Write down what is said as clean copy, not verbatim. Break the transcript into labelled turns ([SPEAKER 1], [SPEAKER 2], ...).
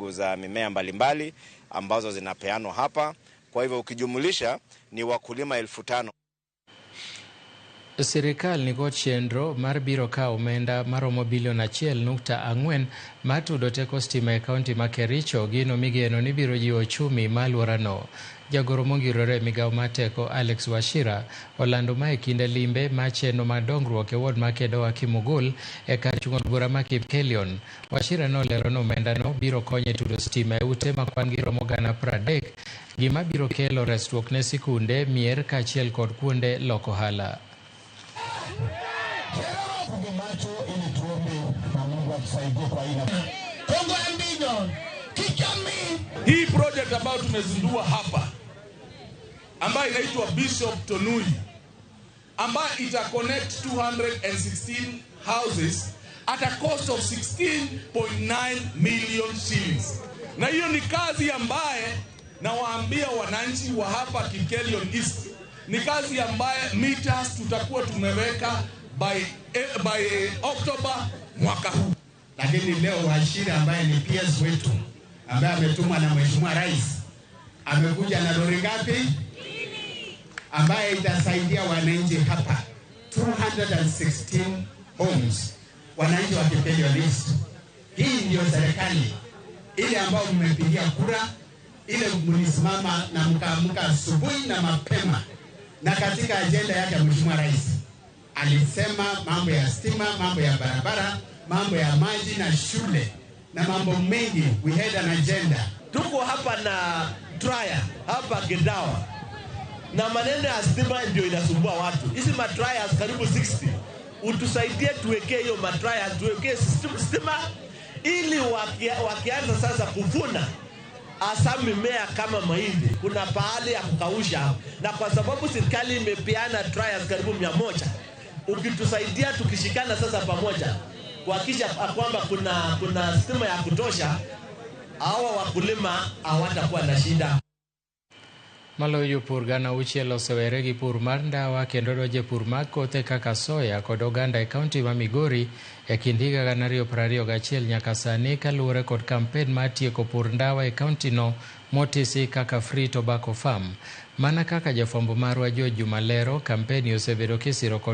[SPEAKER 1] mbegu za mimea mbalimbali ambazo zinapeanwa hapa. Kwa hivyo ukijumulisha ni wakulima 5,000.
[SPEAKER 2] Sirikal nikod chenro mar biro kawo omenda maromo bilion 1.4 mar tudo teko stima e kaunti ma Kericho, gino migeno ni biro jiwo ochumi ma alworano. Jagoro mongirore e migawo mar teko Alex Wachira olando ma e kinde limbe mar chenro mar dongruok e ward ma Kedowa Kimugul e kar chung' od bura ma Kipkelion. Wachira nolero ni omendano biro konyo e tudo stima e ute ma kwan gi romo 30,000, gima biro kelo resruok ne sikunde, mier kaachiel kod kuonde loko ohala.
[SPEAKER 3] Funge macho ili tuombe na Mungu atusaidie kwa hii.
[SPEAKER 4] Hii project ambayo tumezindua hapa ambayo inaitwa Bishop Tonui, ambayo ita connect 216 houses at a cost of 16.9 million shillings. Na hiyo ni kazi ambaye nawaambia wananchi wa hapa Kipkelion East, ni kazi ambaye meters tutakuwa tumeweka by October mwaka huu.
[SPEAKER 5] Lakini leo Wachira ambaye ni PS wetu ambaye ametumwa na Mheshimiwa Rais amekuja na lori ngapi ambaye itasaidia wananchi hapa 216 homes, wananchi wa Kipkelion East. Hii ndio serikali ile ambayo mmepigia kura, ile mlisimama na mkaamka asubuhi na mapema, na katika ajenda yake Mheshimiwa Rais alisema mambo ya stima, mambo ya barabara, mambo ya maji na shule na mambo mengi. We had an agenda.
[SPEAKER 6] Tuko hapa na dryer hapa Kedowa, na maneno ya stima ndio inasumbua watu. Hizi madryers karibu 60, utusaidie tuwekee hiyo madryers, tuwekee stima ili wakianza sasa kuvuna hasa mimea kama mahindi, kuna pahali ya kukausha, na kwa sababu serikali imepeana dryers karibu 100, ukitusaidia tukishikana sasa pamoja kuhakikisha kwamba kuna stima ya kutosha, hawa wakulima hawatakuwa na shida.
[SPEAKER 2] Maloyo jopur 6,000 osewere gi pur mar ndawa kendo donjo e pur mag kothe kaka soya kod oganda e kaunti ma Migori e kind higa 2021 nyaka sani kaluwore kod kampen mar tieko pur ndawa e kaunti no motisi kaka Free Tobacco Farm. Mana kaka jafwambo marwa George Juma lero, kampeni osebedo kisiro kod